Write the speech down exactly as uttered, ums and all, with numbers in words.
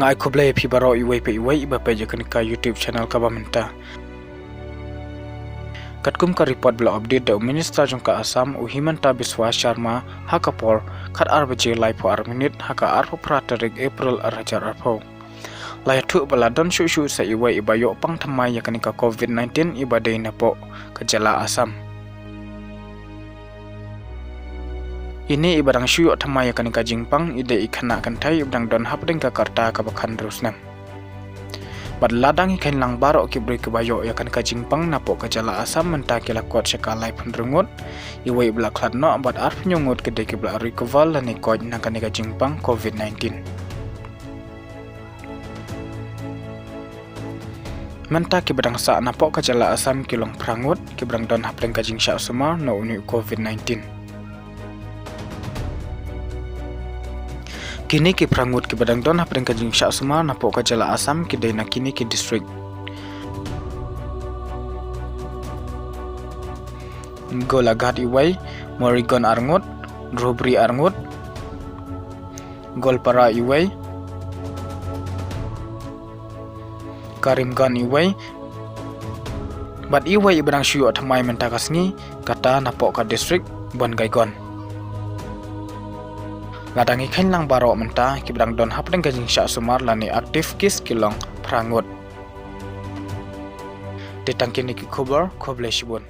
Nga ai khublei ïa phi baroh iwei pa iwei iba peit ïa kane ka YouTube channel kaba mynta. Katkum ka report ba la update da u Minister jong ka Assam, u Himanta Biswa Sarma, ha ka por khatar baje laiphew ar minit ha ka arphew phra tarik April arhajar arphew, la ïathuh ba la don shuh shuh sa iwei iba ïoh pang thymmai ïa kane ka covid nineteen iba dei napoh ka jylla Assam. Ine iba dang shu ïoh thymmai ïa kane ka jingpang i dei i khynnah kynthei iba dang don hapdeng ka rta kaba khathynriew snem. Bad la dang i kheiñ lang baroh ki briew kiba ïoh ïa kane ka jingpang napoh ka jylla Assam mynta ki la kot sha ka laiphew hynriew ngut, iwei iba la khlad noh bad arphew hynñiew ngut ki dei kiba la recover lane koit na kane ka jingpang covid nineteen. Mynta kiba dang sah napoh ka jylla Assam ki long phra ngut kiba dang don hapdeng ka jingshah sumar na une u covid nineteen. Kine ki phra ngut kiba dang don hapdeng ka jingshah sumar napoh ka jylla Assam ki dei na kine ki district: Golaghat iwei, Morigaon ar ngut, Dhubri ar ngut, Goalpara iwei, Karimganj iwei, bad iwei iba dang shu ïoh thymmai mynta ka sngi kata napoh ka district Bongaigaon. La dang i kheiñ lang baroh mynta kiba dang don hapdeng ka jingshah sumar lane active case ki long phra ngut. Te tang kine ki khubor, khublei shibun.